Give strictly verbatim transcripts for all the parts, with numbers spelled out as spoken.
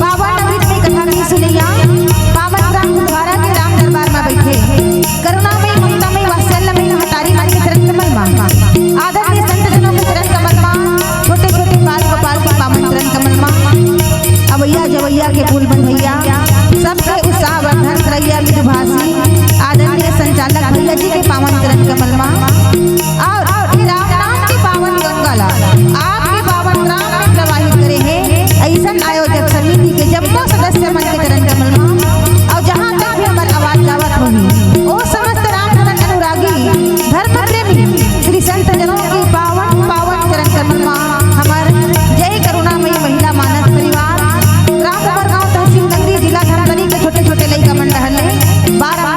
पावन अमृत में कथा की सुनैया, पावन ग्राम बुधवारा के राम दरबार में बैठे, करुणामय, ममतामय, वात्सल्यमय महतारी माँ के चरण कमल मा, आदरणीय संत जनों के चरण कमल मा, छोटे छोटे बाल गोपाल के पावन चरण कमल मा, अवैया जवैया के फूल बन भैया, सबके उत्साहवर्धन श्रेय मृदुभाषी आदरणीय संचालक भैया जी के पावन चरण कमल मा, और ये राम नाम के पावन गंगा ला आपके पावन नाम में प्रवाहित करे हे। ऐसन आयोजक समिति के जम्मो सदस्य मन के चरण कमल मा, और जहाँ तक भी हमर आवाज जावत होही, ओ समस्त राम भजन अनुरागी धर्म प्रेमी श्री संत जनों के पावन पावन चरण कमल मा हमर जय करुणामयी महिला मानस परिवार, ग्राम डुमरगांव, तहसील नगरी, जिला धमतरी के छोटे छोटे लइका मन डहर ले बारह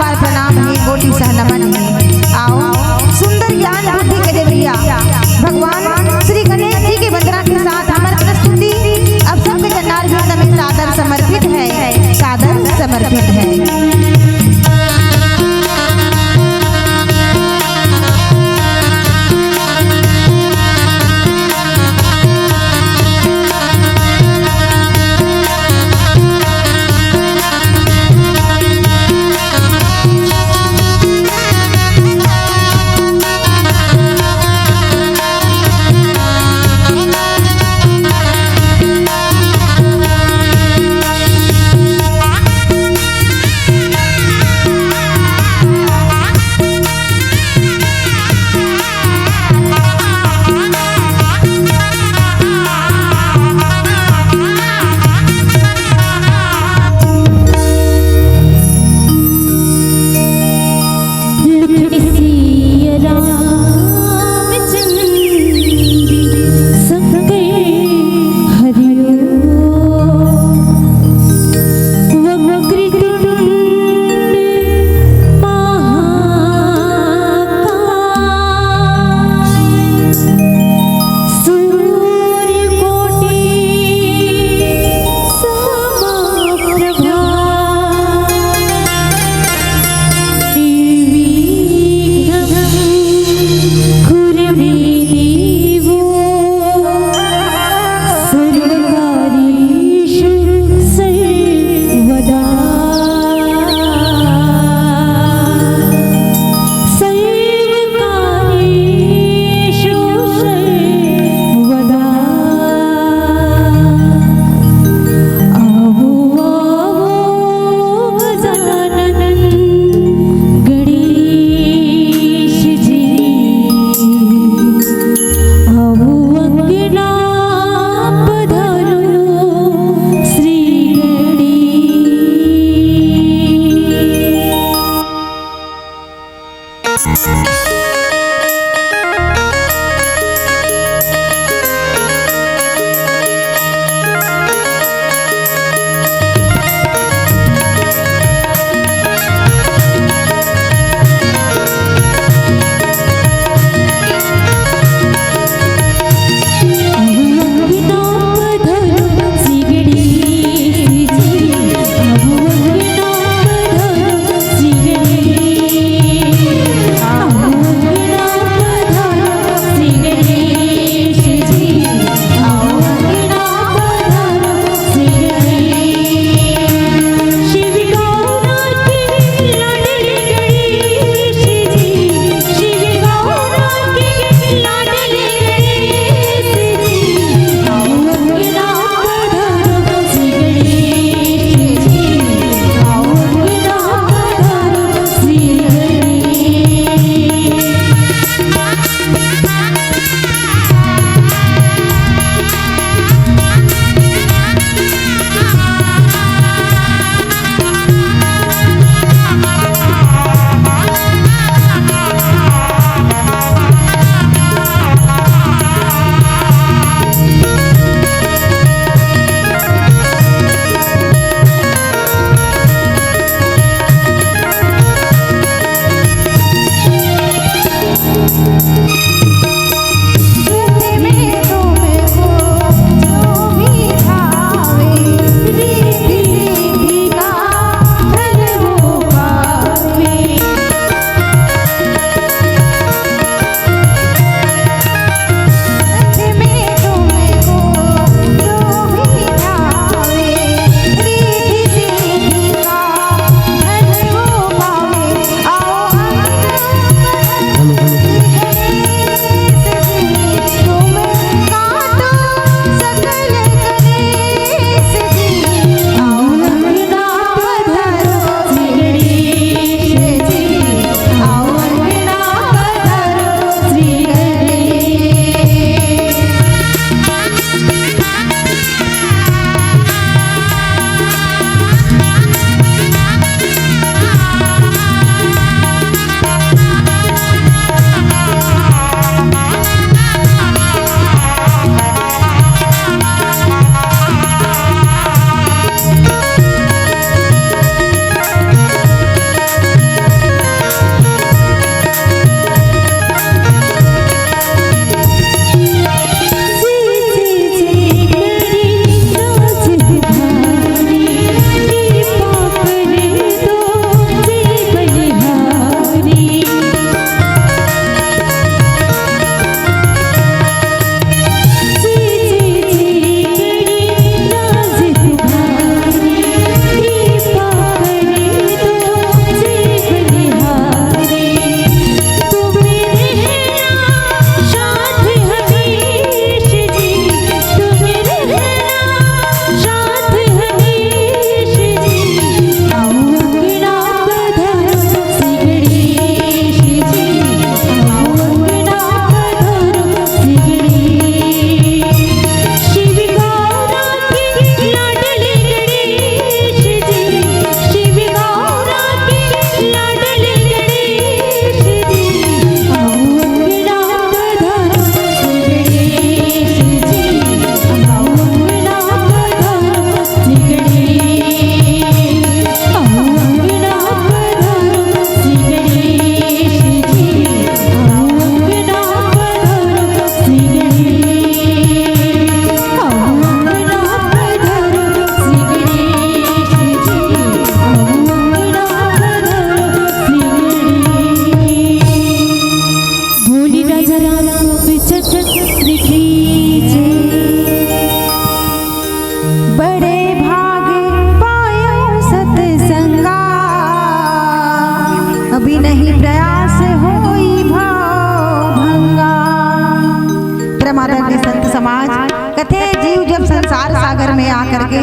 परम आदरणीय संत समाज कथे, जीव जब संसार सागर में आ करके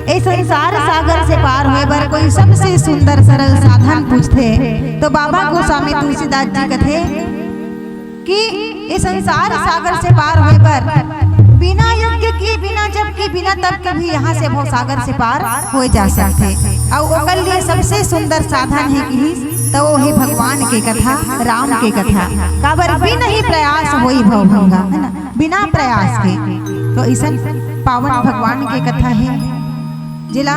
ए संसार सागर से पार होए बर कोई सबसे सुंदर सरल साधन पूछथे, तो बाबा गोस्वामी तुलसीदास जी कथे कि ए संसार सागर से पार होए बर बिना यज्ञ के, बिना जप के, बिना तप के भी यहाँ से भव सागर से पार होए जा सकथे। अउ ओकर लिए सबसे सुंदर साधन हे कि तो वो हे भगवान के कथा, राम के कथा। काबर बिन ही प्रयास होई भव भंगा, है ना, बिना प्रयास के। तो अइसन पावन भगवान के कथा हे, जेला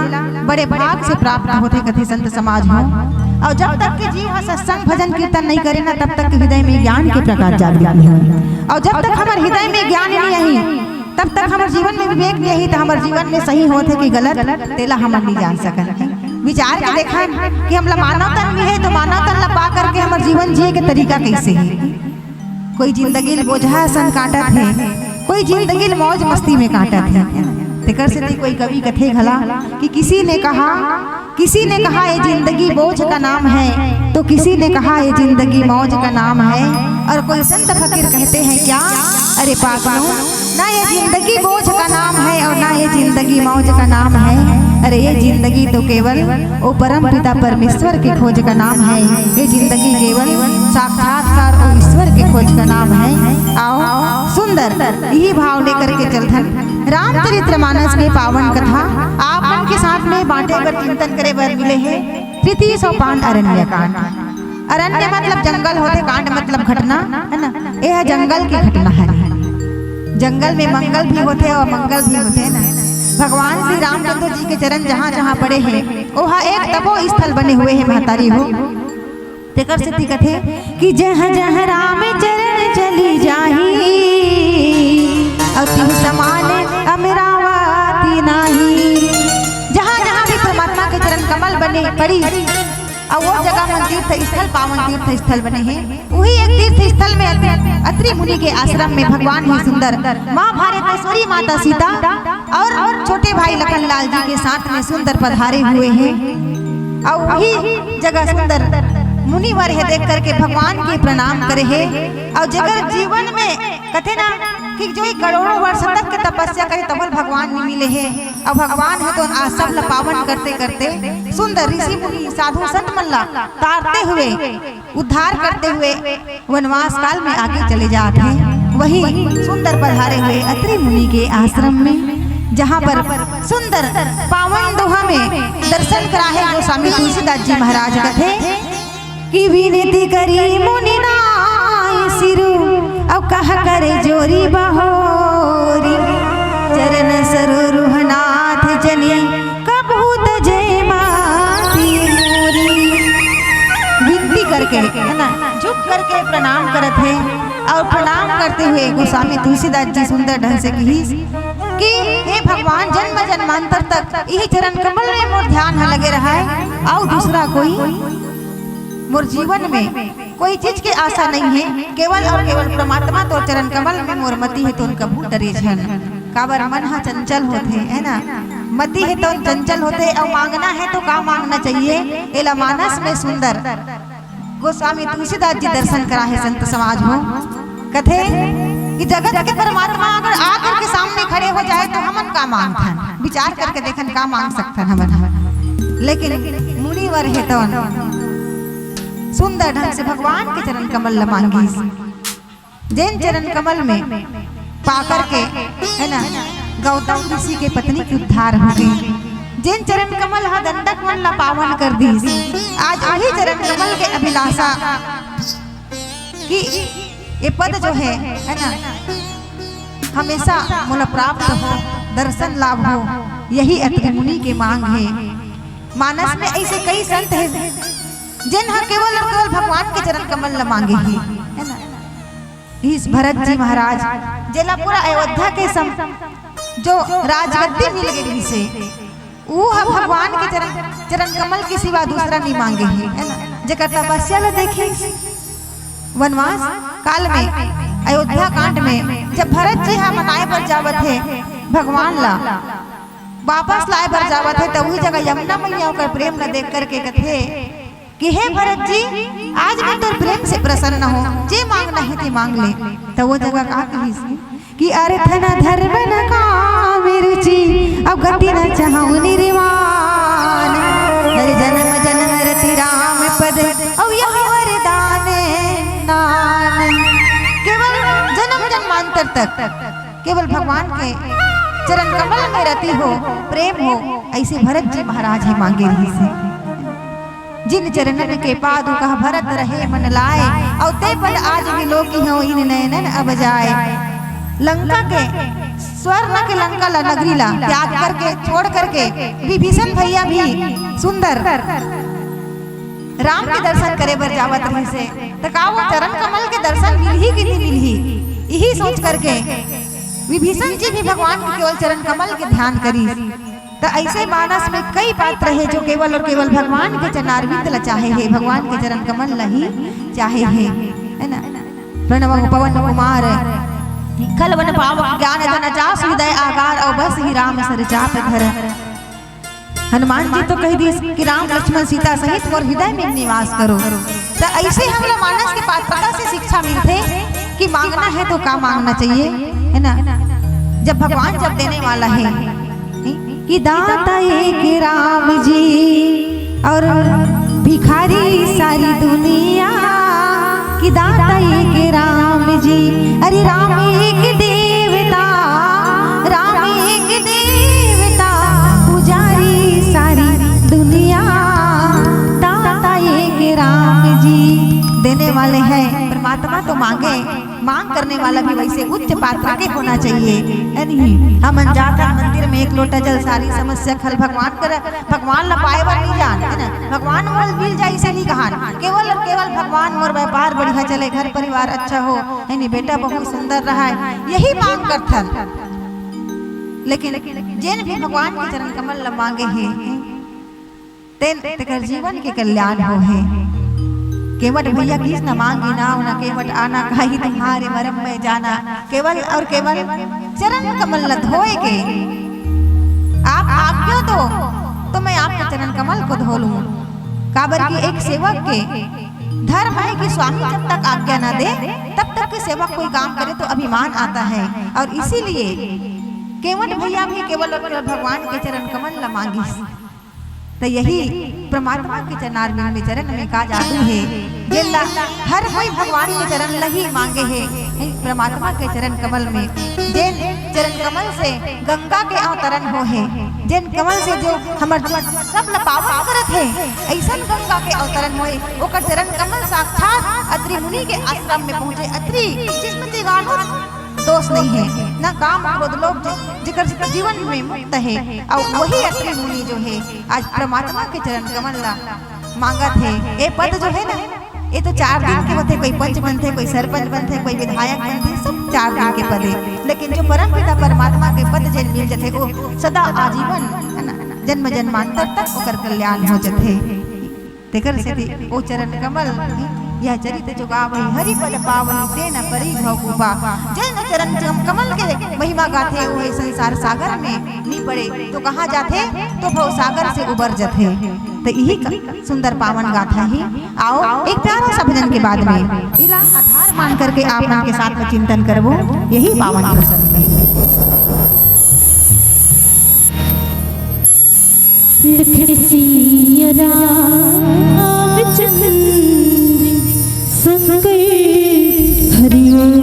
बड़े भाग से प्राप्त होथे कथे संत समाज हो। अउ जब तक के जीव ह सत्संग भजन कीर्तन नहीं करे ना, तब तक के हृदय में ज्ञान के प्रकाश जागृत नहीं होय। अउ जब तक हमर हृदय में ज्ञान नहीं आही, तब तक हमर जीवन में विवेक नहीं आही, तो हमर जीवन में सही होथे कि गलत, तेला हमन नहीं जान सकन। विचार के देखन कि हमला मानव तन मिले, तो मानव तन ला पा करके हमर जीवन जिए के तरीका कैसे हे। कोई जिंदगी ल बोझा असन काटत हे, कोई जिंदगी ल मौज मस्ती में काटत हे। तेकर सेती कोई कवि कथे घला कि किसी ने कहा, किसी ने कहा ये जिंदगी बोझ का नाम है, तो किसी ने कहा ये जिंदगी मौज का नाम है। और कोई संत फकीर कहते हैं क्या, अरे पागलों, ना ये जिंदगी बोझ का नाम है और ना ये जिंदगी मौज का नाम है। अरे ये जिंदगी तो केवल ओ परम पिता परमेश्वर के खोज का नाम है। ये जिंदगी केवल साक्षात्कार ओ ईश्वर के खोज का नाम है। आओ सुंदर यही भाव लेकर के चलथन रामचरित्र मानस के पावन कथा आप मन के साथ में बांटे बर, चिंतन करे बर मिले हे। तृतीय सोपान अरण्य कांड। अरण्य मतलब जंगल होथे, कांड मतलब घटना, है ना? ये ह जंगल के घटना हरे। जंगल में मंगल भी होथे और मंगल भी होथे ना। भगवान श्री रामचंद्र जी के चरण जहाँ जहाँ पड़े हे, ओहा एक तपो स्थल बने हुए हे महतारी हो। तेकर सेती कथे कि जहाँ जहाँ राम चरण चली जाही, अति समान अमरावती नाही। जहाँ जहाँ भी परमात्मा के चरण कमल बने पड़ी, अउ वो जगह मन तीर्थ स्थल, पावन तीर्थ स्थल बने हे। वही एक तीर्थ स्थल में अत्रि, अत्रि मुनि के आश्रम में भगवान ही सुंदर, माँ भारतेश्वरी माता सीता और छोटे भाई लखन लाल जी के साथ में सुंदर पधारे हुए हे। अउ वही जगह सुंदर मुनिवर हे देख करके भगवान के प्रणाम करे हे। अउ जेकर जीवन में कथे ना कि जो ये करोड़ों वर्ष तक के तपस्या करे तबल भगवान नहीं मिले हे। अउ भगवान ह तो आ सब ला पावन करते करते सुंदर ऋषि मुनि साधु संत मन ला तारते हुए, उद्धार करते हुए वनवास काल में आगे चले जात हे। वही सुंदर पधारे हुए अत्रि मुनि के आश्रम में, जहाँ पर सुंदर पावन दोहा में दर्शन कराहे गोस्वामी तुलसीदास जी महाराज कथे कि विनती करी मुनि नाय सिरु, अउ कह कर जोरी बहोरी, चरण सरोरुह नाथ जनी कबहू तजय माती मोरी। विनती करके, है ना, झुक करके प्रणाम करत हे। अउ प्रणाम करते हुए गोस्वामी तुलसीदास जी सुंदर ढंग से कहिस कि हे भगवान, जन्म जन्मांतर तक इही चरण कमल में मोर ध्यान ह लगे रहय, अउ दूसरा कोई मोर जीवन में कोई चीज के आशा नहीं हे, केवल अउ केवल परमात्मा तोर चरण कमल में मोर मति हे, तोन कभू डरे झन। काबर मन ह चंचल होथे, है ना? मति हे तोन चंचल होथे, अउ मांगना हे तो का मांगना चाहिए? एला मानस में सुंदर गोस्वामी तुलसीदास जी दर्शन कराहे संत समाज हो। कथे कि जगत के परमात्मा अगर आकर के सामने खड़े हो जाए तो हमन का मांगथन? विचार करके देखन का मांग सकथन हमन। लेकिन मुनिवर हे तोन सुंदर ढंग से भगवान के चरण कमल ल मांगिस। जेन चरण कमल में पाकर के, है ना, गौतम ऋषि के पत्नी के उद्धार हो गई। जेन चरण कमल ह दंडक मन ला पावन कर दीस, आज वही चरण कमल के अभिलाषा कि ये पद जो है, है ना, हमेशा मोला प्राप्त हो, दर्शन लाभ हो, यही अत्रि मुनि के मांग हे। मानस में ऐसे कई संत हे, जेन ह केवल अउ केवल भगवान के चरण कमल ल मांगे हे, है ना? इस भरत जी महाराज, जेला पूरा अयोध्या के सम-, जो राजगद्दी मिल गई से, वो ह भगवान के चरण, चरण कमल के सिवा दूसरा नहीं मांगे हे, है ना? जेकर तपस्या ल देखे, वनवास काल में, अयोध्या कांड में, जब भरत जी ह मनाए बर जावत हे भगवान ला, वापस लाए बर जावत हे, तब वही जगह यमुना मैया ओकर प्रेम ल देख करके कथे कि हे भरत जी, आज मैं तोर प्रेम से प्रसन्न हों, जे मांगना हे ते मांग ले। त वो जगह का कहिस कि अर्थ न धर्म न काम रुचि, अब गति न चाहूं निर्वाण। हर जन्म जन्म रति राम पद, अब यह वरदान नान। केवल जन्म जन्मांतर तक केवल भगवान के चरण कमल में रति हो, प्रेम हो, ऐसे भरत जी महाराज हे मांगे रहिस हे। जिन चरणन के पादुका भरत रहे मन लाए, अउ ते पद आज विलोकिहौं इन नयनन अब जाए। लंका के, स्वर्ण के लंका ला, नगरी ला त्याग करके, छोड़ करके विभीषण भैया भी सुंदर राम के दर्शन करे बर जावत रहिस हे। त का वो चरण कमल के दर्शन मिलही कि नहीं मिलही, यही सोच करके विभीषण जी भी भगवान के केवल चरण कमल के ध्यान करिस। त ऐसे मानस में कई पात्र हे जो केवल और केवल भगवान के चरणारविंद ला चाहे हे, भगवान के चरण कमल ला ही चाहे हे, है ना? प्रणव पवन कुमार, खल बन पावक ज्ञान धन जासु हृदय आगार, अउ बस ही राम सर चाप धर। हनुमान जी तो कहि दिस कि राम लक्ष्मण सीता सहित मोर हृदय में निवास करो। त ऐसे हमला मानस के पात्रता से शिक्षा मिलथे कि मांगना हे तो का मांगना चाहिए, है ना? जब भगवान जब देने वाला हे, कि दाता एक राम जी और भिखारी सारी दुनिया, कि दाता एक राम जी, अरे राम एक देवता, राम एक देवता, पुजारी सारी दुनिया, दाता एक राम जी। देने वाले हैं परमात्मा, तो मांगे, मांग करने वाला भी वैसे उच्च पात्र के होना चाहिए, है नहीं? हमन जाथन मंदिर में एक लोटा जल, सारी समस्या खल भगवान कर, भगवान ला पाए बर नहीं जान, है ना? भगवान मोल मिल जाए इसे नहीं कहान, केवल और केवल भगवान मोर व्यापार बढ़िया चले, घर परिवार अच्छा हो, है नहीं? बेटा बहुत सुंदर रहा है, यही मांग करथन। लेकिन जेन भी भगवान के चरण कमल ला मांगे हे, तेन तेकर जीवन के कल्याण हो हे। केवट भैया किस न मांगी नाव, न केवट आना काही तुम्हारे मरम में जाना। केवल और केवल चरण कमल ल धोए के आप आज्ञा दो, तो मैं आपके चरण कमल को धो लूं। काबर कि एक सेवक के धर्म है कि स्वामी जब तक आज्ञा ना दे, तब तक के सेवक कोई काम करे तो अभिमान आता है। और इसीलिए केवट भैया भी केवल और केवल भगवान के चरण कमल ल मांगिस। त यही परमात्मा के चरणारविंद में, चरण में का जादू हे, जेला हर कोई भगवान के चरण ल ही मांगे हे। परमात्मा के चरण कमल में, जेन चरण कमल से गंगा के अवतरण हो हे, जेन कमल से जो हमर सब ल पावन करत हे, ऐसन गंगा के अवतरण होए, ओकर चरण कमल साक्षात अत्रि मुनि के आश्रम में पहुंचे। अत्रि जिसमें तिगानो दोष नहीं है, ना काम क्रोध लोभ जि-, जेकर जीवन में मुक्त है, और वही अत्रि मुनि जो है आज परमात्मा के चरण कमल ला मांगत हे। ए पद जो है ना, ये तो चार दिन के होथे, कोई पंच बनथे, कोई सरपंच बनथे, कोई विधायक बनथे, सब चार दिन के पद हे। लेकिन जो परम पिता परमात्मा के पद जेन मिल जथे, वो सदा आजीवन, है ना, जन्म जन्मांतर तक ओकर कल्याण हो जथे। तेकर सेती ओ चरण कमल, यह चरित जो गावही हरि पद पावही, ते न परी भव कुपा। जेन चरण कम-, कमल के महिमा गाथे, वो संसार सागर में नी पड़े, तो कहाँ जाथे? तो भव सागर से उबर जथे। तो यही क-, सुंदर पावन गाथा ही। आओ, एक प्यारा सा भजन के बाद में इला आधार मान करके आप मन के साथ में चिंतन करबो यही पावन प्रसंग में। लखन सिया रामचंद्र संग हरि ओम।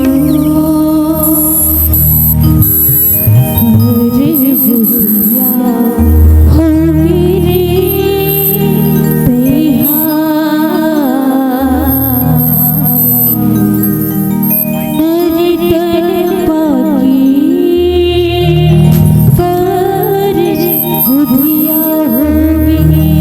हरि बुधिया हो गिरे तेहा। हरि तन पाकी कर बुधिया हो गिरे।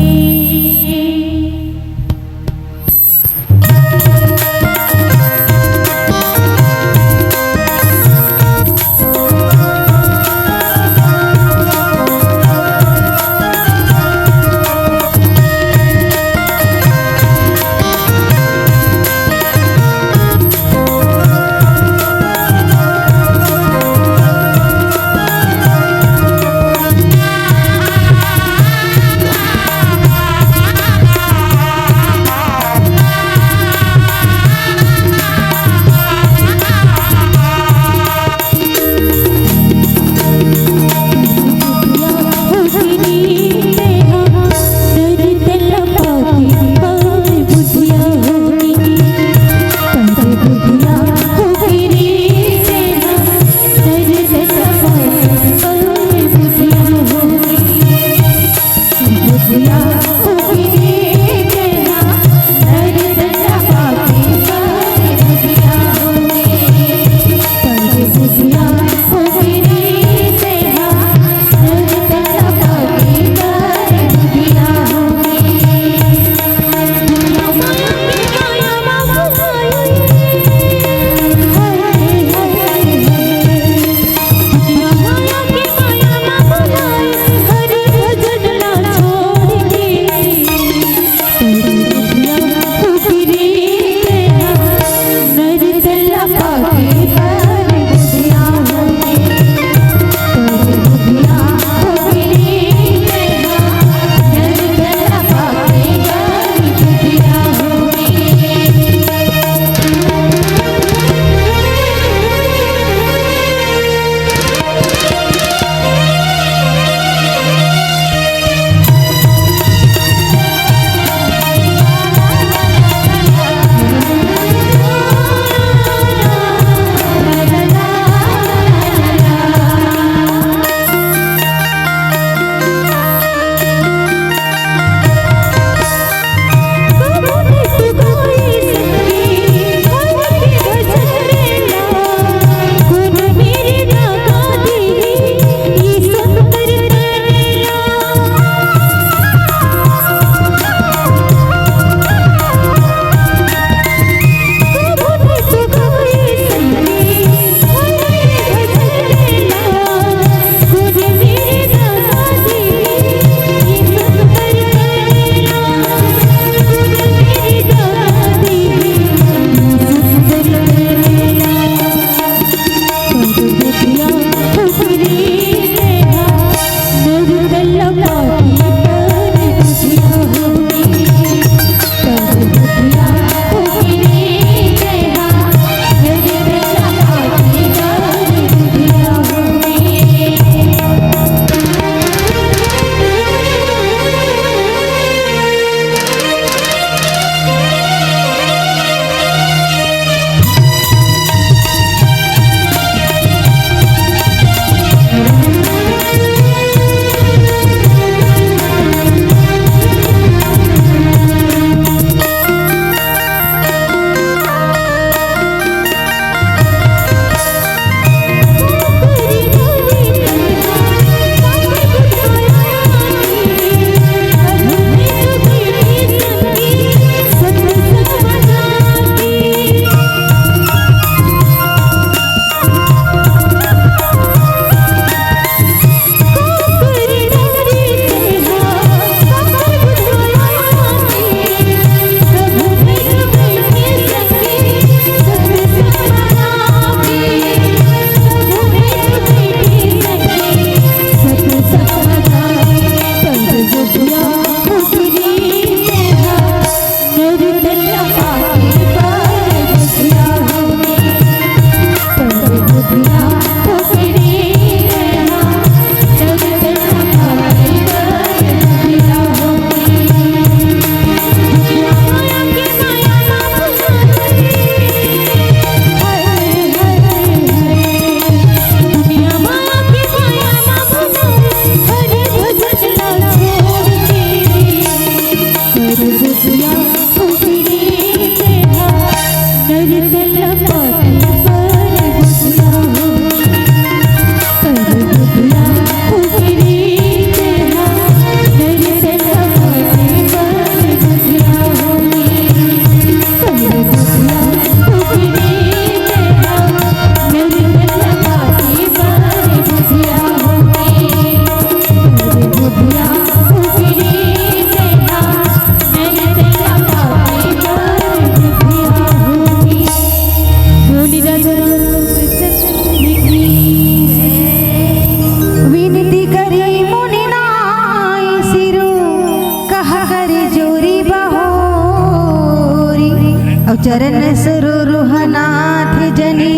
चरण सरोरुह नाथ जनी,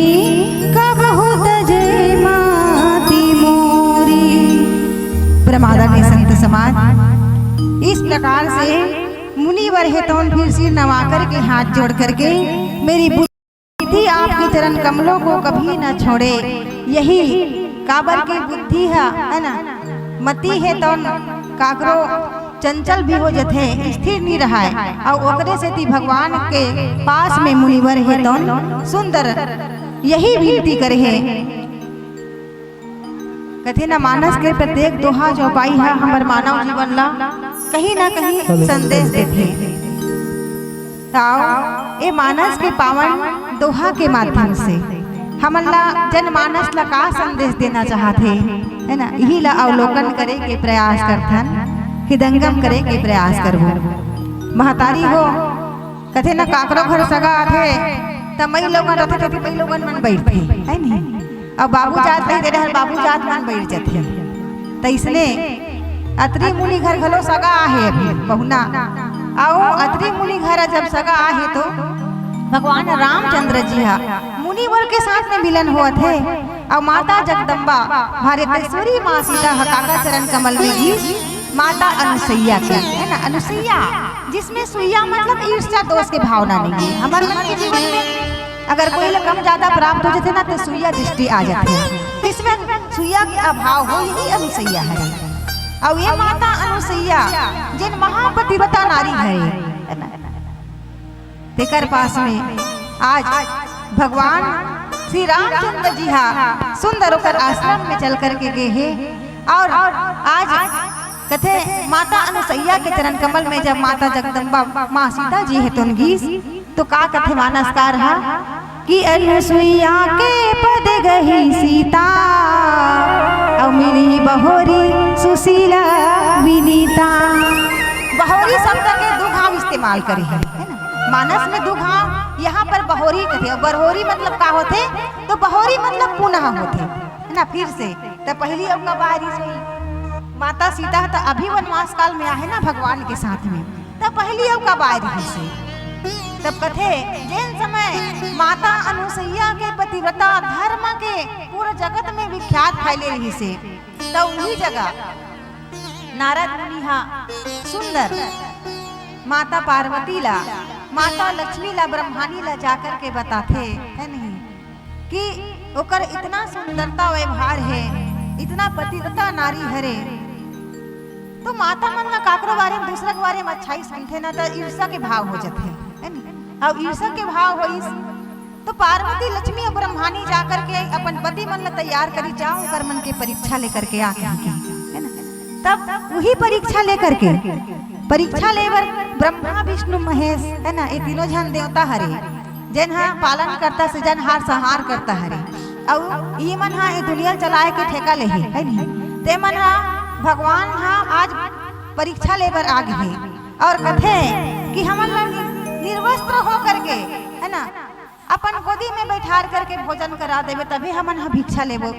कबहु तजे माती मोरी। परमादरणीय संत समाज, इस प्रकार से मुनिवर हेतौन फिर सिर नवा करके, हाथ जोड़ करके, मेरी बुद्धि आपके चरण कमलों को कभी न छोड़े। यही काबर के बुद्धि ह, है ना, मति हेतौन काकरो चंचल भी हो जथे, स्थिर नी रहय। अउ ओकरे सेती भगवान के पास में मुनिवर हेतौन सुंदर यही विनती करे हे। कथे न, मानस के प्रत्येक दोहा चौपाई ह हमर मानव जीवन ला कहीं ना कहीं संदेश देथे। ताव ए मानस के पावन दोहा के माध्यम से हमन ला, जनमानस ला का संदेश देना चाहत हे, है ना, इही ला अवलोकन करे के प्रयास करथन, हृदयंगम करे के प्रयास करबो। महतारी हो, कथे न, काकरो घर सगा आथे, त मई लोगन रथे, त मई लोगन मन बइठथे, है नहीं? अउ बाबू जात रहिथे, त बाबू जात मन बइठ जथे। तइसने अत्रि मुनि घर घलो सगा आहे अभी पहुना। अउ अत्रि मुनि घर जब सगा आहे, तो भगवान रामचंद्र जी ह मुनिवर के साथ में मिलन होवत हे। अउ माता जगदम्बा भारतेश्वरी माँ सीता ह काकर चरण कमल में गिस, माता अनुसैया के, है ना, अनुसैया, जिसमें सुइया मतलब ईर्ष्या दोष के भावना नहीं है। हमर मन के जीवन में अगर कोई ला कम ज्यादा प्राप्त हो जाथे ना, तो सुइया दृष्टि आ जाथे। इसमें सुइया के अभाव हो, यही अनुसैया है। अउ ये माता अनुसैया, जिन महापतिव्रता नारी है, है ना? तेकर पास में आज भगवान श्री रामचंद्र जी हा सुंदर ओकर आश्रम में चल करके गे हे। अउ आज कथे, माता अनुसैया के चरण कमल में जब माता जगदम्बा माँ सीता जी हेतौन गिस, तो का कथे मानसकार हा कि अनुसुईया के पद गही सीता, अउ मिली बहोरी सुशीला विनीता। बहोरी शब्द के दू घाव इस्तेमाल करे हे, है ना? मानस में दू घाव, यहाँ पर बहोरी कथे। अउ बहोरी मतलब का होथे? तो बहोरी मतलब पुनः होथे, है ना? फिर से। त पहली अउ कब आय रिहिस होही? माता सीता ह त अभी वनवास काल में आहे ना भगवान के साथ में। त पहली अउ कब आय रिहिस हे? तब कथे, जेन समय माता अनुसैया के पतिव्रता धर्म के पूरा जगत में विख्यात फैले रिहिस हे, त उही जगह नारद मुनि हा सुंदर माता पार्वती ला, माता लक्ष्मी ला, ब्रह्मानी ला जाकर के बताथे, है नहीं, कि ओकर इतना सुंदरता व्यवहार हे, इतना पतिव्रता नारी हरे, तो माता मन ला काकरो बारे में, दूसरा के बारे में अच्छाई सुनथे ना, त ईर्ष्या के भाव हो जाथे, है नी? अउ ईर्ष्या के भाव होइस, तो पार्वती, लक्ष्मी अउ ब्रह्मानी जाकर के अपन पति मन ला तैयार करी, जाओ ओकर मन के परीक्षा लेकर के आ कहि के, है ना? तब उही परीक्षा लेकर के, परीक्षा ले बर ब्रह्मा, विष्णु, महेश, है ना, ये तीनों झन देवता हरे, जेन हा पालन करता, सृजनहार, संहार करता हरे। अउ ये मन हा ये दुनिया चलाए के ठेका ले हे, है नी? ते मन हा, भगवान हा आज परीक्षा ले बर आ गे हे अउ कथे कि हमन ला नि-, निर्वस्त्र होकर के, है ना, अपन गोदी में बैठार करके भोजन करा देबे, तभी हमन ह भिक्षा लेबो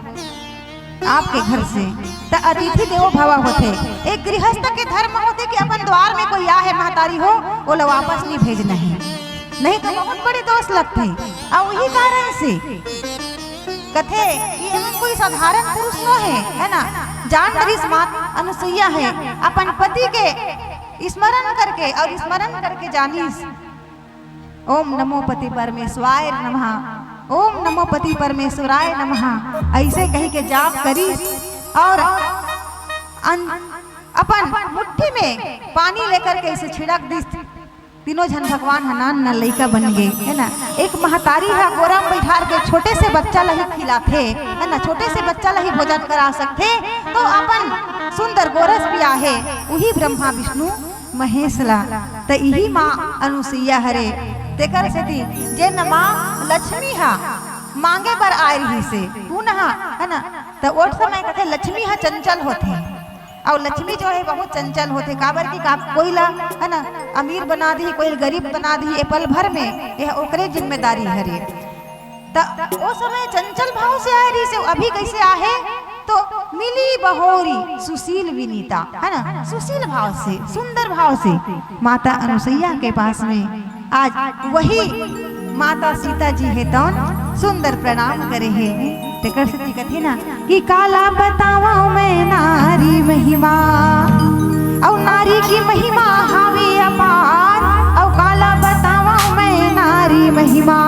आपके घर से। त अतिथि देवो भव होथे। एक गृहस्थ के धर्म होथे कि अपन द्वार में कोई आहे महतारी हो, ओला वापस नहीं भेजना हे, नहीं तो बहुत बड़े दोष लगथे। अउ उही कारण से कथे कि एमन कोई साधारण पुरुष नो हे, है ना? जान डरिस माँ अनुसुईया हे, अपन पति के स्मरण करके अउ स्मरण करके जानिस, ओम नमो पति परमेश्वराय नमः, ओम नमो पति परमेश्वराय नमः, ऐसे कहि के जाप करिस अउ अन-, अपन मुट्ठी में पानी लेकर के ऐसे छिड़क दिस। तीनों झन भगवान ह नान नान लइका बन गे, है ना? एक महतारी ह गोरा में बैठार के छोटे से बच्चा ला ही खिलाथे, है ना? छोटे से बच्चा ला ही भोजन करा सकथे, तो अपन सुंदर गोरस भी आहे, उही ब्रह्मा, विष्णु, महेश ला। त इही माँ अनुसुईया हरे, तेकर सेती जेन माँ लक्ष्मी ह मांगे बर आय रिहिस हे, पुनः, है ना? त ओ समय कथे लक्ष्मी ह चंचल होथे। अउ लक्ष्मी जो हे बहुत चंचल होथे, काबर कि का कोई ला, है ना, अमीर बना दिही, कोई ला गरीब बना दिही, ए पल भर में ये ओकरे जिम्मेदारी हरे। त ओ समय चंचल भाव से आय रिहिस हे, अभी कैसे आहे? तो मिली बहोरी सुशील विनीता, है ना, सुशील भाव से, सुंदर भाव से माता अनुसुईया के पास में आज वही माता सीता जी हे तौन सुंदर प्रणाम करे हे। तेकर सेती कथे ना कि काला बतावंव मैं नारी महिमा, अउ नारी की महिमा हावे अपार। अउ काला बतावंव मैं नारी महिमा,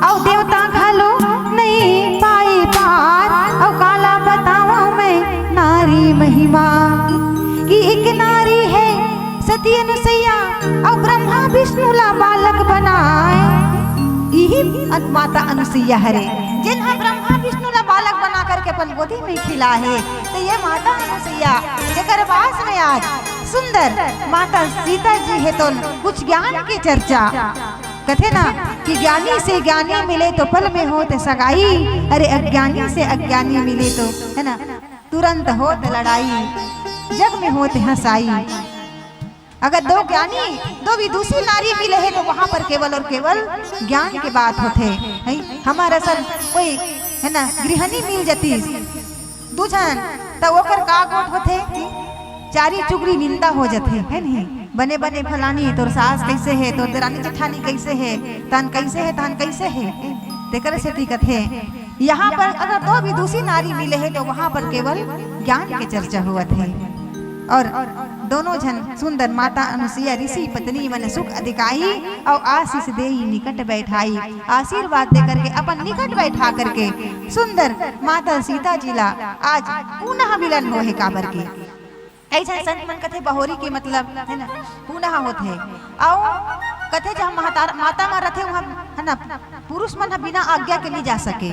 अउ देवता घलो नइ पाए पार। अउ काला बतावंव मैं नारी महिमा, कि एक नारी हे सती अनुसैया, अउ ब्रह्मा विष्णु ला बालक बनाए। इही अन-, माता अनुसैया हरे, जेन ह ब्रह्मा विष्णु ला बालक बना करके अपन गोदी में खिलाए हे। तो ये माता अनुसैया, जेकर पास में आज सुंदर माता सीता जी हे, तो कुछ ज्ञान की चर्चा। कथे ना कि ज्ञानी से ज्ञानी मिले तो पल में होत सगाई, अरे अज्ञानी से अज्ञानी मिले तो, है ना, तुरंत होत लड़ाई, जग में होत हंसाई। अगर दो ज्ञानी, दो विदुषी नारी मिले हे, तो वहां पर केवल और केवल ज्ञान के बात होथे। है, हमर असन कोई, है ना, गृहिणी मिल जतिस दू झन, त ओकर का गोठ होथे कि चारी चुगरी निंदा हो जथे, है नहीं? बने बने फलानी, तोर सास कैसे हे, तोर देरानी जेठानी कैसे हे, तहन कैसे हे, तहन कैसे हे। तेकर सेती कथे, यहाँ पर अगर दो विदुषी नारी मिले हे, तो वहां पर केवल ज्ञान के चर्चा होवत हे। और दोनों झन सुंदर माता अनुसुईया ऋषि पत्नी मन सुख अधिकाई अउ आशीष देई निकट बैठाई। आशीर्वाद दे करके, अपन निकट बैठा करके सुंदर माता सीता जी ला आज पुनः मिलन होहे, काबर के अइसन संत मन कथे बहोरी के मतलब, है ना, पुनः होथे। अउ कथे जहाँ महतार-, माता मन रथे, वहाँ, है ना, पुरुष मन ह बिना आज्ञा के नहीं जा सके।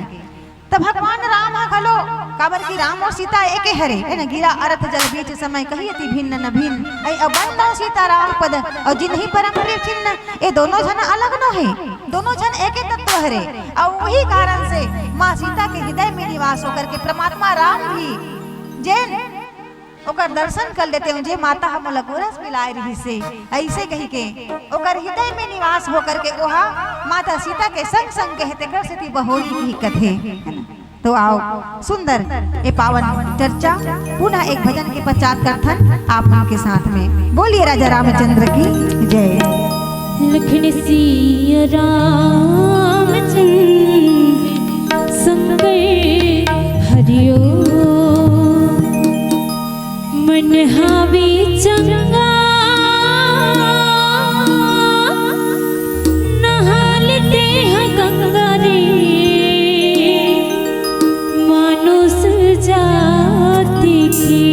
त भगवान राम ह घलो, काबर कि राम अउ सीता एके हरे, है ना, गिरा अरथ जल बीच समय कही अति भिन्न न भिन्न। ऐ अबंध अउ सीता राम पद अउ जिनहि परम प्रिय चिन्ह, ए दोनों झन अलग नो हे, दोनों झन एके तत्व हरे। अउ वही कारण से माँ सीता के हृदय में निवास होकर के परमात्मा राम भी जेन ओकर दर्शन कर लेते हो, जे माता ह मोला गोरस पिलाए रहिस हे, अइसे कहि के ओकर हृदय में निवास होकर के ओहा माता सीता के संग संग कहे, तेकर सेती बहोरी कहि कथे। तो आओ, सुंदर ए पावन चर्चा पुनः एक भजन के पश्चात करथन आप मन के साथ में। बोलिए राजा रामचंद्र की जय। लखन सिया रामचंद्र शंकर हरिओ। मन हावे चंगा नहा लेते हैं गंगा रे, मानुष जाति की।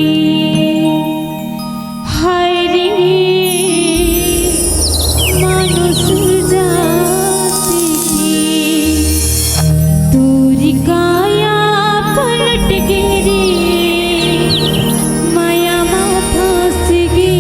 हाय रे मानुष जाति की, तोरी काया पलट गे रे, माया मा फंस गे।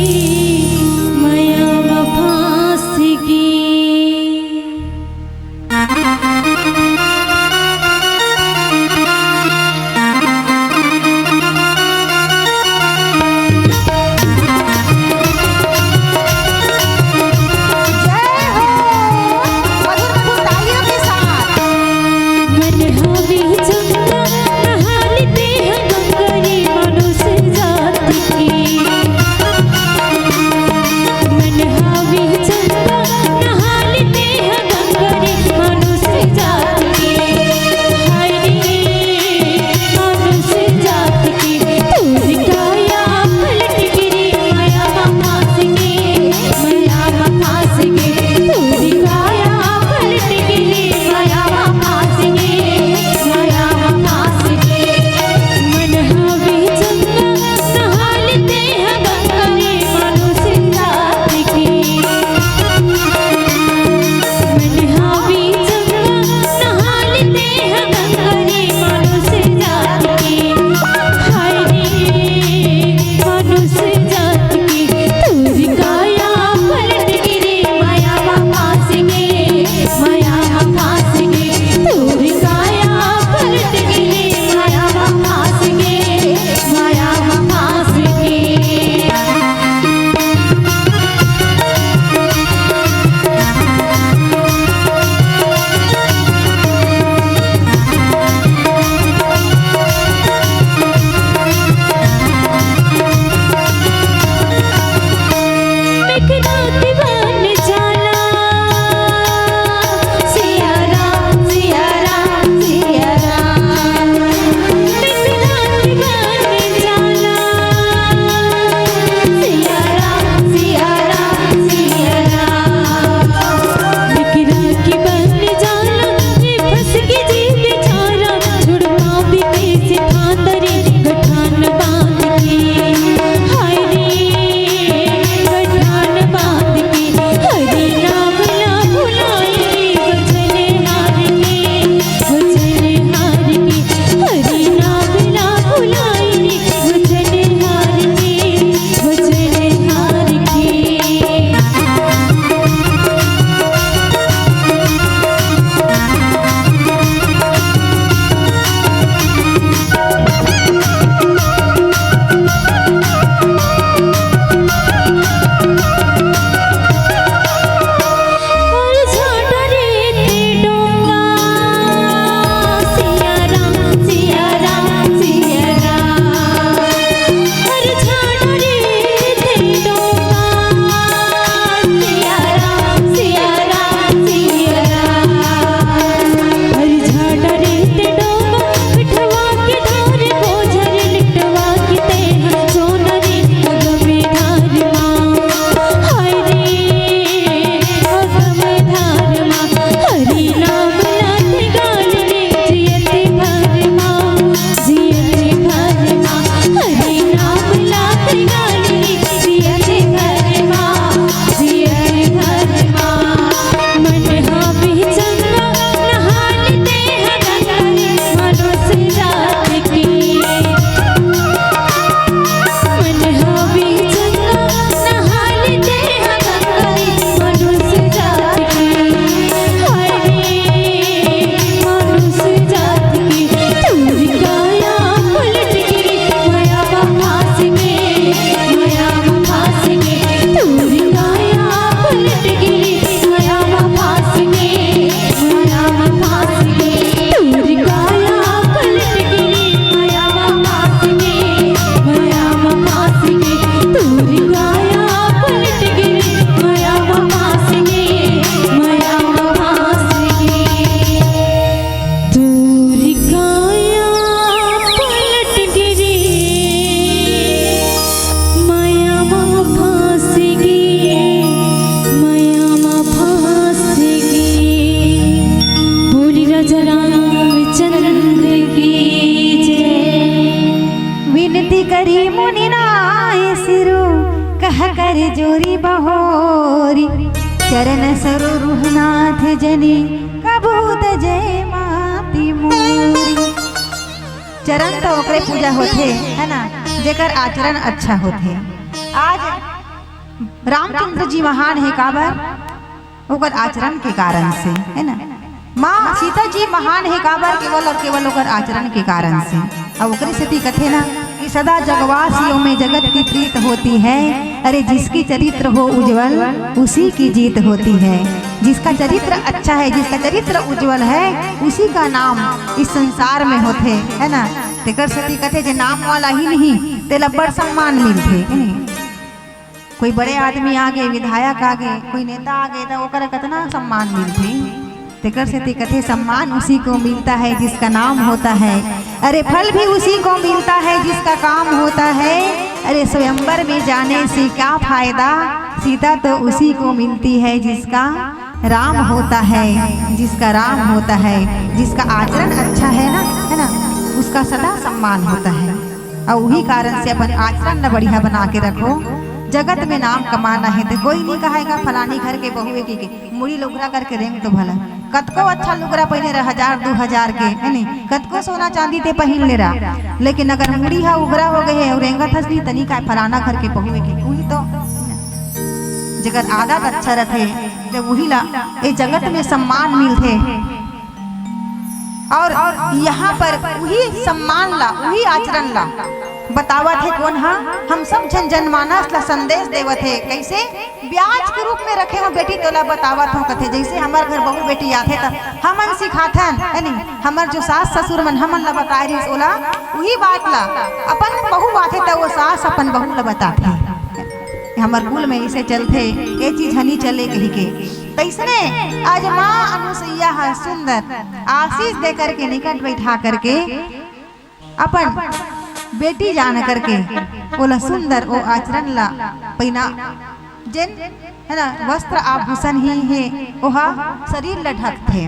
करी मुनि नाय सिरु, कह कर जोरी बहोरी। चरण सरु रुहनाथ जनी, कबूत जय माती मोरी। चरण तो ओकरे पूजा होथे, है ना, जेकर आचरण अच्छा होथे। आज रामचंद्र जी महान हे, काबर? ओकर आचरण के कारण से, है ना। माँ सीता जी महान हे, काबर? केवल और केवल ओकर आचरण के कारण से। अब ओकरे सेती कथे ना कि सदा जगवासियों में जगत की प्रीत होती है। अरे, जिसकी चरित्र हो उज्जवल, उसी की जीत होती है। जिसका चरित्र अच्छा है, जिसका चरित्र उज्जवल है, उसी का नाम इस संसार में होथे, है ना। तेकर सेती कथे, जे नाम वाला ही नहीं, तेला बड़ सम्मान मिलथे, है नहीं? कोई बड़े आदमी आगे, विधायक आगे, कोई नेता आगे, त ओकरा कतना सम्मान मिलथे। तेकर सेती कथे, सम्मान उसी को मिलता है जिसका नाम होता है, अरे, फल भी उसी को मिलता है जिसका काम होता है। अरे, स्वयंवर में जाने से क्या फायदा, सीता तो उसी को मिलती है जिसका राम होता है, जिसका राम होता है, जिसका आचरण अच्छा है ना, है ना, उसका सदा सम्मान होता है। अउ उही कारण से अपन आचरण ल बढ़िया बना के रखो। जगत में नाम कमाना हे त कोई नहीं कहेगा, फलानी घर के बहू हे कि, कि मुड़ी ल उघरा करके रेंग तो भला। कतको अच्छा लुगरा पहिने रह, हजार दू हजार के, है नहीं, कतको सोना चांदी ते पहिन ले रहा, लेकिन अगर मुड़ी हा उघरा हो गए हे अउ रेंगत हस नहीं, तनी काय फलाना घर के बहू हे कि, उही तो, जेकर आदत अच्छा रथे, जब उही ला ए जगत में सम्मान मिलथे। और यहाँ पर उही सम्मान ला, उही आचरण ला बतावत हे कोन हा? हम सब झन जनमानस ला संदेश देवत हे। कैसे? ब्याज के रूप में रखे हो बेटी, तोला बतावत हो, कथे, जैसे हमर घर बहू बेटी आथे त हमन सिखाथन, है नहीं? हमर जो सास ससुर मन हमन ला बताए रहिस, ओला उही बात ला अपन बहू आथे त वो सास अपन बहू ला बताथे, हमर कुल में इसे चलथे, ये चीज हनी चले कही के। तैसने आज माँ अनुसुईया ह सुंदर आशीष दे करके निकट बैठा करके अपन बेटी जान करके ओला सुंदर ओ आचरण ला पहिना, जेन, है ना, वस्त्र आभूषण ही हे, ओहा शरीर ला ढकथे,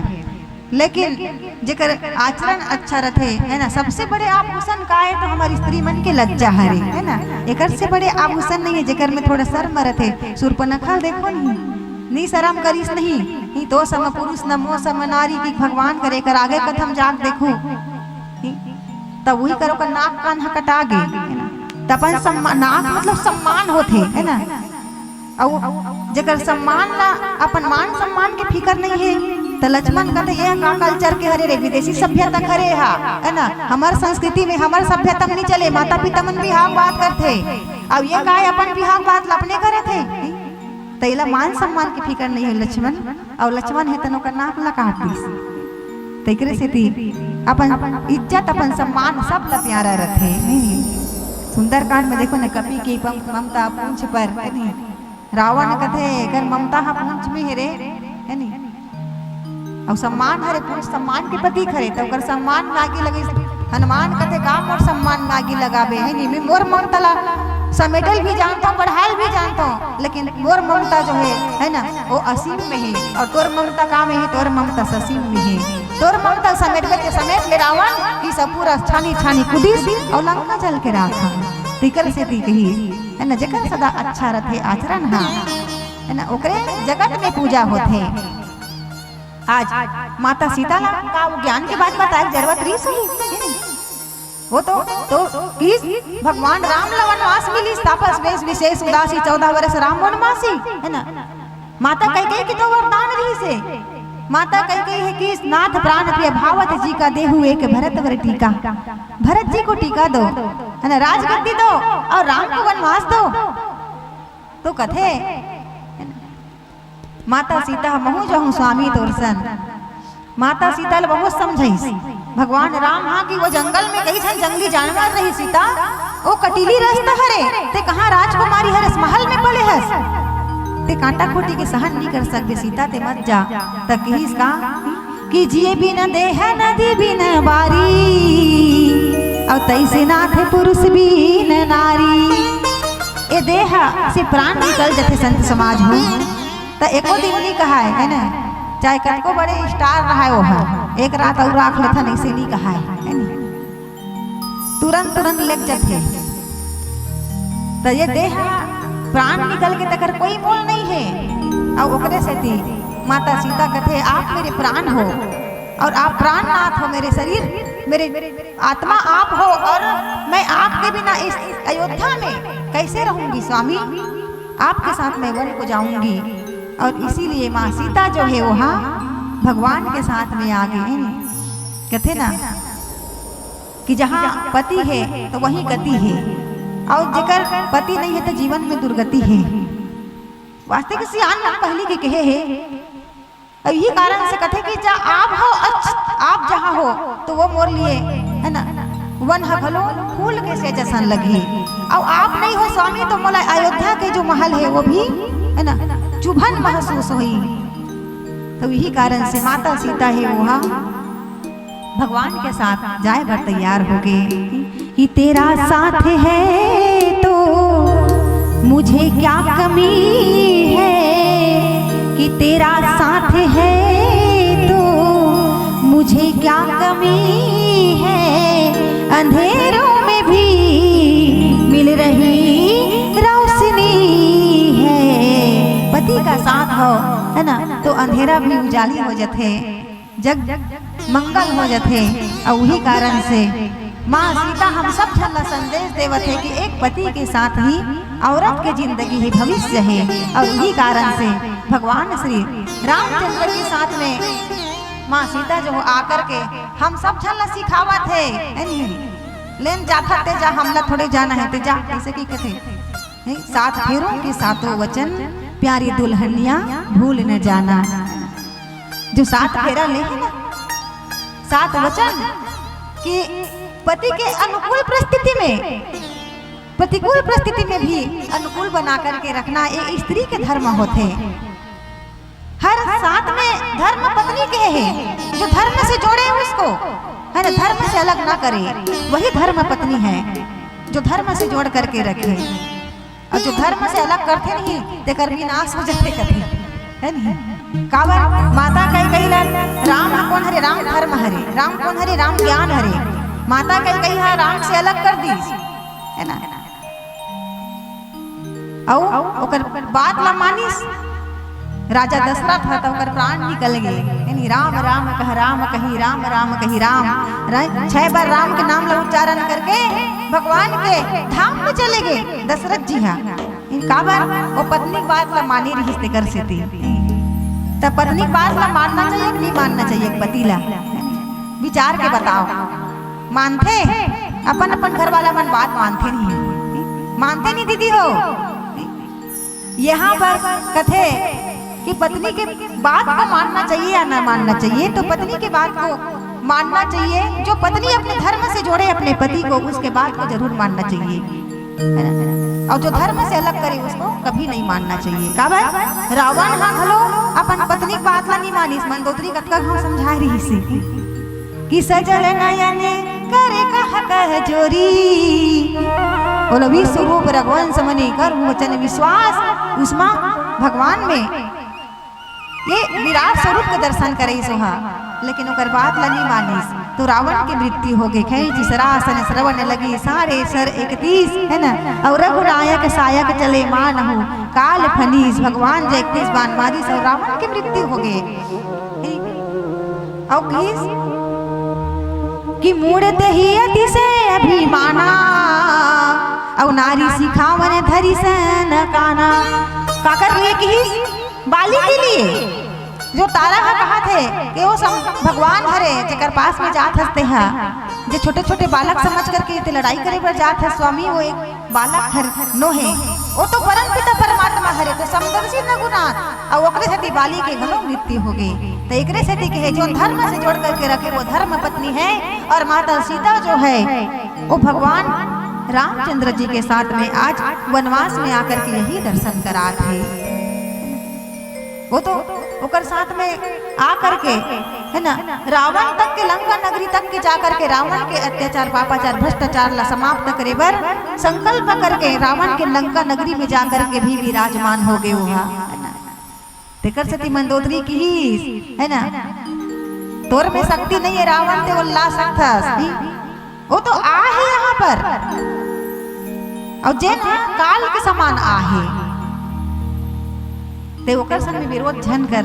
लेकिन जेकर आचरण अच्छा रथे, है ना, सबसे बड़े आभूषण का हे तो हमर स्त्री मन के लज्जा हरे, है ना, एकर से बड़े आभूषण नहीं हे। जेकर में थोड़ा शर्म रथे, सूर्पनखा देखो नहीं, नी शरम करिस नहीं, नी तो सम पुरुष न मो सम नारी की भगवान करे कर आगे कथम जाग देखू, तब वही करो का नाक कान ह कटा गे, है ना? त अपन सम्मा-, नाक मतलब सम्मान होथे, है ना? अउ जेकर सम्मान ला, अपन मान सम्मान के फिकर नहीं हे, त लक्ष्मण कहते, "ये का कल्चर के हरे रे, विदेशी सभ्यता खरे हा, है ना? हमर संस्कृति में, हमर सभ्यता में नहीं चले, माता पिता मन बिहाव बात करथे, अब ये काय अपन बिहाव बात ला अपने करत हे?" त एला मान सम्मान के फिकर नहीं हे लक्ष्मण, अउ लक्ष्मण हे तन ओकर नाक ला काट दिस। तेकरे सेती अपन इज्जत, अपन सम्मान सब ला प्यारा रथे। सुंदरकांड में देखो न, कपि की पम-, ममता पूंछ पर, है नी? रावण कथे, "एकर ममता हा पूंछ में हे रे," है नी? अउ सम्मान हरे, पूंछ सम्मान के प्रतीक हरे, त ओकर सम्मान में आगी लगे। हनुमान कथे, "का मोर सम्मान में आगी लगाबे, है नी? मैं मोर ममता ला समेटल भी जानता हूँ, बढ़ायल भी जानता हूँ, लेकिन मोर ममता जो है, है ना, वो असीम में है, और तोर ममता का में है, तोर ममता ससीम में है।" तोर ममता समेटबे ते समेट ले रावण, कि सब पूरा छानी छानी कुदिस अउ लंका जल के राख हो। तिकर से ती कही, है ना, जेकर सदा अच्छा रथे आचरण हा, है ना, ओकरे जगत में पूजा होथे। आज माता सीता ला का वो ज्ञान के बात बताए के जरूरत रहिस होही? वो तो, तो किस भगवान राम ला वनवास मिलिस, तापस वेश विशेष उदासी, चौदह वर्ष राम वनवासी, है ना? माता कैकेयी के तो वरदान रहिस हे। माता कैकेयी हे कि नाथ प्राण प्रिय भावत जी का देहु एक भरत वर टीका। भरत जी को टीका दो, है ना, राजगद्दी दो और राम को वनवास दो। तो कथे, माता सीता, "महूं जहूं स्वामी तोर सन।" माता सीता ल बहुत समझाइस भगवान राम हा कि वो जंगल में कई झन जंगली जानवर रही सीता, वो कटीली रस्त हरे, ते कहाँ राजकुमारी हरस, महल में पले हस, ते कांटा खूंटी के सहन नहीं कर सकबे सीता, ते मत जा। त किहिस का कि "जिए बिन देह नदी बिन बारी, अउ तैसे नाथ पुरुष बिन नारी।" ए देह से प्राण निकल जथे संत समाज हो, त एको दिन नहीं कहाय, है ना? चाहे कतको बड़े स्टार रहाय वो हा, एक रात अउ राख लेथन, ऐसे नहीं कहाय, है नी? तुरंत, तुरंत लग जथे। त ये देह प्राण निकल के तकर कोई मोल नहीं है। और ओकरे सेती माता सीता कथे, "आप मेरे प्राण हो और आप प्राणनाथ हो, मेरे शरीर, मेरे आत्मा आप हो और मैं आपके बिना इस अयोध्या में कैसे रहूंगी स्वामी? आपके साथ मैं वन को जाऊंगी।" और इसीलिए माँ सीता जो है वहाँ भगवान के साथ में आ गई। कथे ना कि जहाँ पति है तो वहीं गति है, और जेकर पति नहीं है तो जीवन में दुर्गति है। वास्तविक सियान मन पहली के कहे है। अब यही कारण से कथे कि जा आप हो अच्छ-, आप जहाँ हो तो वो मोर लिए, है ना, वन ह घलो फूल के से जसन लगी। और आप नहीं हो स्वामी तो मोला अयोध्या के जो महल है वो भी, है ना, चुभन महसूस होई। तो यही कारण से माता सीता है वो हा भगवान के साथ जाए बर तैयार हो गए कि तेरा साथ है तो मुझे क्या कमी है, कि तेरा साथ है तो मुझे क्या कमी है, अंधेरों में भी मिल रही रोशनी है। पति का साथ हो, है ना, तो अंधेरा भी उजाली हो जाथे, जग मंगल हो जाथे। और वही कारण से माँ सीता हम सब झन ला संदेश देवत है कि एक पति के साथ ही औरत के जिंदगी ही भविष्य है। और वही कारण से भगवान श्री रामचंद्र के साथ में माँ सीता जो आकर के हम सब झन ला सिखावत है, है नहीं? लेन जाथा ते जा, हमला थोड़े जाना है ते जा, ऐसे की कथे। नहीं, सात फेरों के सातों वचन, प्यारी दुल्हनिया भूल न जाना। जो सात फेरा ले है ना, सात वचन कि पति के अनुकूल परिस्थिति में, प्रतिकूल परिस्थिति में भी अनुकूल बना करके रखना, ये स्त्री के धर्म होथे। हर साथ में धर्म पत्नी के है, जो धर्म से जोड़े उसको, है ना, धर्म से अलग ना करे, वही धर्म पत्नी है, जो धर्म से जोड़ करके रखे। और जो धर्म से अलग करथे नहीं, तेकर विनाश हो जाथे कथे, है नहीं? काबर? माता कैकेयी ला राम ह कोन हरे? राम धर्म हरे। राम कोन हरे? राम ज्ञान हरे। माता कैकेयी ह राम से अलग कर दीस, है ना? अउ ओकर बात ला मानिस राजा दशरथ ह, त ओकर प्राण निकल गे। यानी राम राम कह राम कही, राम राम कही राम। रा-, छह बार राम के नाम ला उच्चारण करके भगवान के धाम में चले गे दशरथ जी हा। काबर? वो पत्नी के बात ला माने रिहिस तेकर सेती। त पत्नी के बात ला मानना चाहिए कि नहीं मानना चाहिए? पति ला विचार के बताओ। मानथे? अपन अपन घर वाला मन बात मानथे नहीं, मानथे नहीं दीदी हो। यहाँ पर कथे कि पत्नी के बात को मानना चाहिए या ना मानना चाहिए, तो पत्नी के बात को मानना चाहिए। जो पत्नी अपने धर्म से जोड़े अपने पति को, उसके बात को जरूर मानना चाहिए, है ना? और जो धर्म से अलग करे, उसको कभी नहीं मानना चाहिए। काबर? रावण हा घलो अपन पत्नी के बात ला नहीं मानिस। मंदोदरी कतका घाव समझाए रहिस हे कि सजल नयन करे कह कह जोरी। बोलो, विश्व रूप रघुवंश मुनि कर वचन विश्वास। उस माँ भगवान में ये विराट स्वरूप के दर्शन करे सोहा, लेकिन ओकर बात ला नहीं मानिस, तो रावण की मृत्यु हो गई। खैंची सरासन श्रवण लगी, सारे सर इकतीस, है ना? और रघुनायक सायक चले मानहु, काल फनीस। भगवान जो इकतीस बाण मारिस और रावण की मृत्यु हो गई। और किस कि मूड़त ही अतिशय अभिमाना, और नारी सिखावन धरी सन काना। काकर लिए किस? बाली के लिए। जो तारा हा कहा थे कि वो सम-, भगवान हरे, जेकर पास में जात हस तेहा, जे छोटे छोटे बालक समझ करके ते लड़ाई करे बर जात हस स्वामी, वो एक बालक हर नो हे, वो तो परम पिता परमात्मा हरे, तो समदर्शी रघुनाथ, अउ ओकरे सेती बाली के घलो मृत्यु हो गई। तो एकरे सेती कहे, जो धर्म से जोड़ करके रखे, वो धर्म पत्नी है। और माता सीता जो है, वो भगवान रामचंद्र जी के साथ में आज वनवास में आकर के यही दर्शन करात है। वो तो ओकर साथ में आ करके, है ना, रावण तक के, लंका नगरी तक के जा करके रावण के अत्याचार, पापाचार, भ्रष्टाचार ला समाप्त करे बर संकल्प करके रावण के लंका नगरी में जा करके भी विराजमान हो गए हुआ, है ना। तेकर सेती मंदोदरी किहिस, है ना, तोर में शक्ति नहीं है रावण, ते वो ला सकथस। वो तो आ है यहाँ पर। अउ जेन ह काल के समान आहे, ते ओकर संग में विरोध झन कर।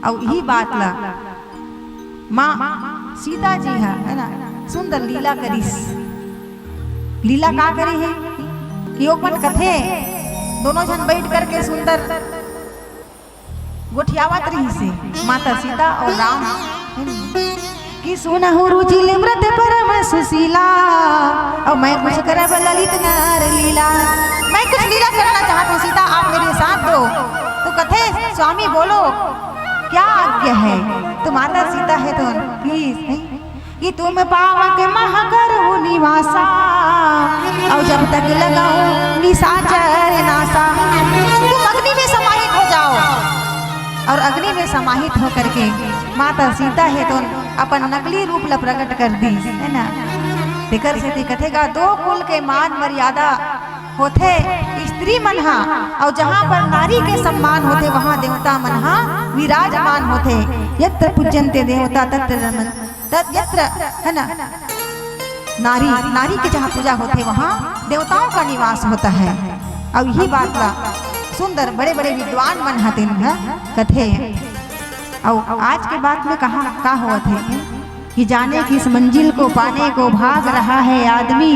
अउ इही बात ला माँ सीता जी ह, है ना, सुंदर लीला करिस। लीला का करे हे कि ओपन कथे, दोनों झन बैठ करके सुंदर गोठियावत रहिसे, माता सीता अउ राम, है ना? कि सुनहु रुचिल व्रत परम सुशीला, अउ मैं कुछ करब ललित नर लीला। मैं कुछ लीला करना चाहत हूँ सीता, आप मेरे साथ दो। तो कथे, स्वामी बोलो, क्या आज्ञा है? तो माता सीता हे तो कि, कि तुम पावक मह करहु निवासा, अउ जब तक लगाऊं निशाचर नासा। तुम अग्नि में समाहित हो जाओ। अउ अग्नि में समाहित होकर के माता सीता हे तो अपन नकली रूप ला प्रकट कर दिस, है ना? तेकर सेती कथे गा, दो कुल के मान मर्यादा होथे स्त्री मन हा, अउ जहाँ पर नारी के सम्मान होथे, वहाँ देवता मन हा विराजमान होथे। यत्र पूज्यन्ते देवता तत्र रमन-, तत् यत्र, है ना, नारी, नारी के जहाँ पूजा होथे, वहाँ देवताओं का निवास होता है। अउ इही बात ला सुंदर बड़े-बड़े विद्वान मन हा तेन हा कथे। अउ आज के बात में कहाँ का होवत हे कि जाने किस मंजिल को पाने को भाग रहा है आदमी,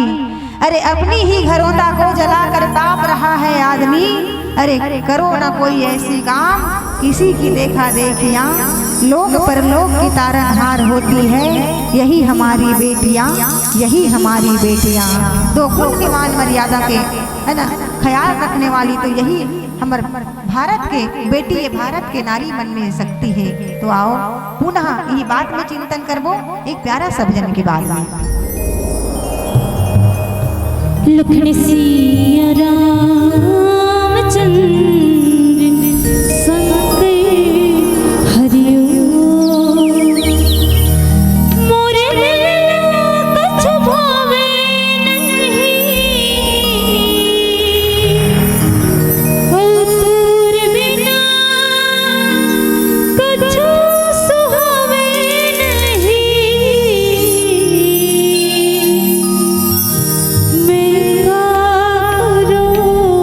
अरे अपनी ही घरोंदा को जलाकर ताप रहा है आदमी। अरे करो ना कोई ऐसी काम, किसी की देखा देखियां, लोक परलोक की तारनहार होती है यही हमारी बेटियां, यही हमारी बेटियां। दो कुल के मान मर्यादा के, है ना, ख्याल रखने वाली तो यही हमर भारत के बेटी, ये भारत के नारी मन में शक्ति हे। तो आओ पुनः इही बात में चिंतन करबो एक प्यारा सा भजन के बाद में। लखन सिया रामचंद्र संग हरिओ। मोरे कछु भावे नहीं, और तोर बिना कछु सुहावे नहीं। मैं का करूं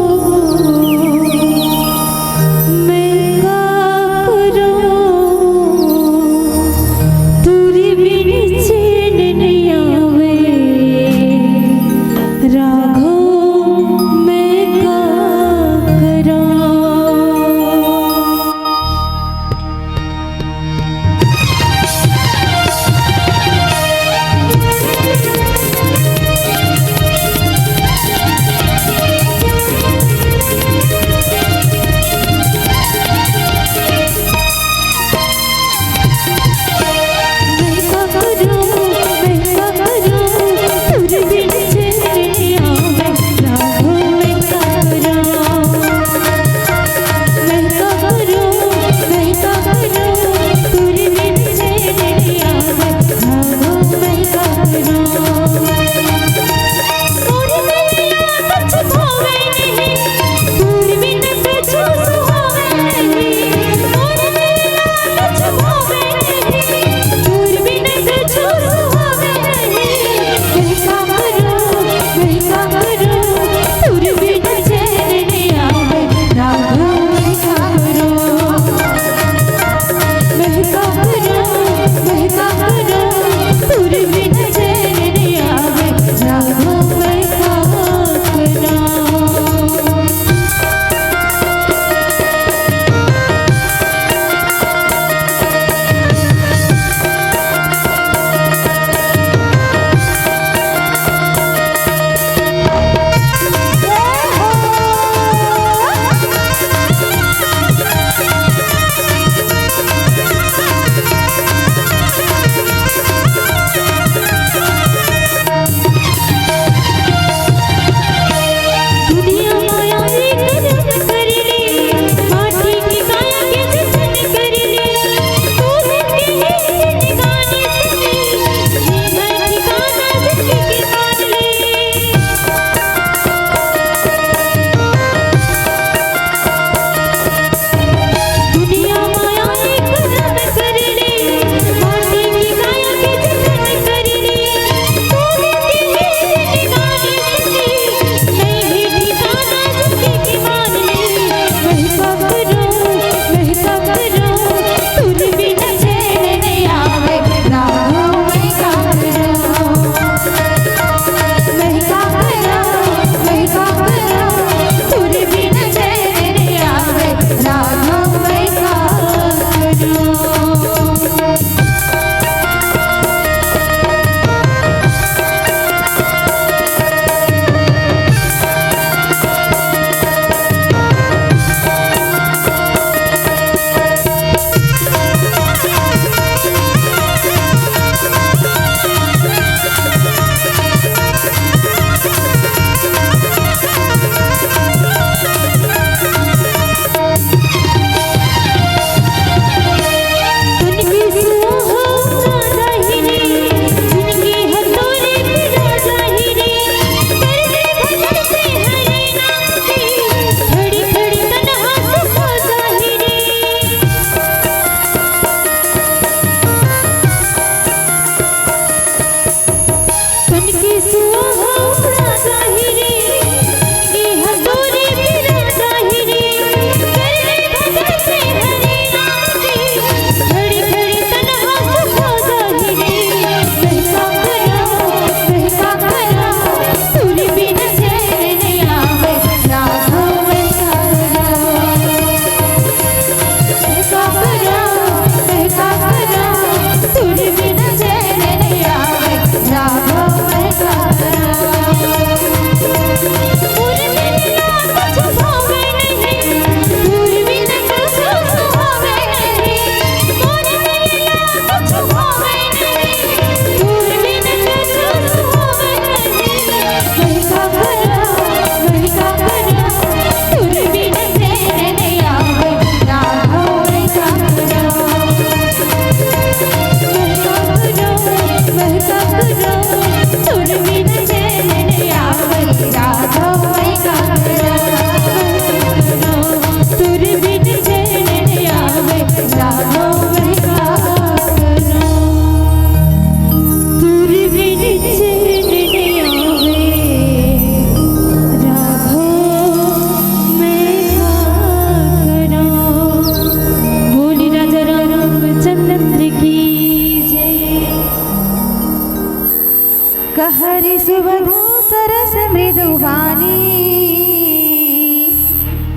कहरि सुवधु सरस मृदु बानी,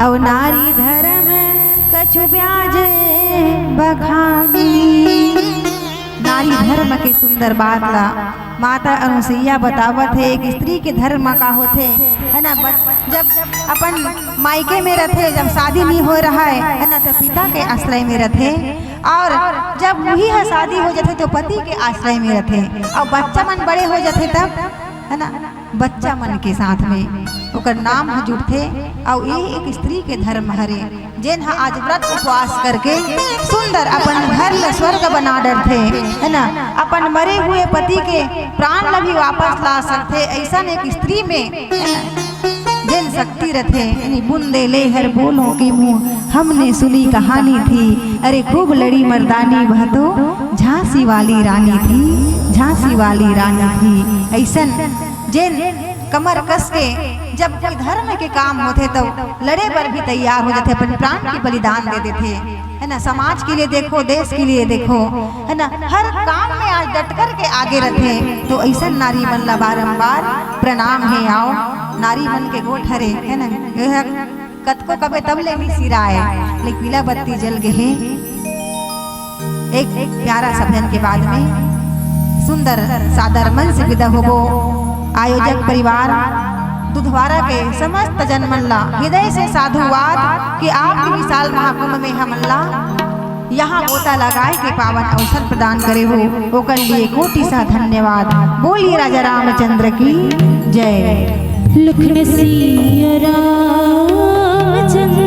अउ नारी धर्म कछु ब्याज बखानी। नारी धर्म के सुंदर बात ला माता अनुसुईया बतावत हे, एक स्त्री के धर्म का होथे, है ना। ब-, जब अपन मायके में रथे, जब शादी नहीं हो रहा है, है ना, तो पिता के आश्रय में रथे, और जब वही ह शादी हो जाथे तो पति के आश्रय में रथे, और बच्चा मन बड़े हो जाथे तब, है ना, बच्चा मन के साथ में ओकर नाम ह जुड़थे। और ये एक स्त्री के धर्म हरे, जेन ह आज व्रत उपवास करके सुंदर अपन घर ल स्वर्ग बना डरथे, है ना, अपन मरे हुए पति के प्राण ल भी वापस ला सकथे। ऐसन एक स्त्री में, है ना, जेन शक्ति रथे, यानी बुंदेलहर बोलों के मुंह हमने सुनी कहानी थी, अरे खूब लड़ी मर्दानी वह तो झांसी वाली रानी थी, झांसी वाली रानी थी। ऐसन जेन कमर कस के जब कोई धर्म के काम होथे तो लड़े बर भी तैयार हो जाथे, अपन प्राण के बलिदान दे देथे, है ना। समाज के लिए देखो, देश के लिए देखो, है ना, हर काम में आज डट कर के आगे रथे। तो ऐसन नारी मन ला बारंबार प्रणाम हे। आओ, नारी मन के गोठ हरे, है ना, ये ह कतको कबे तब ले नी सिराए, लेकिन पीला बत्ती जल गे हे। एक प्यारा सा भजन के बाद में सुंदर सादर मन से विदा होबो। आयोजक परिवार दुधवारा के समस्त जन मन ला हृदय से साधुवाद कि आप भी विशाल महाकुंभ में हमन ला यहाँ गोता लगाए के पावन अवसर प्रदान करे हो, ओकर लिए कोटि सा धन्यवाद। बोलिए राजा रामचंद्र की जय। लखन सिया रामचंद्र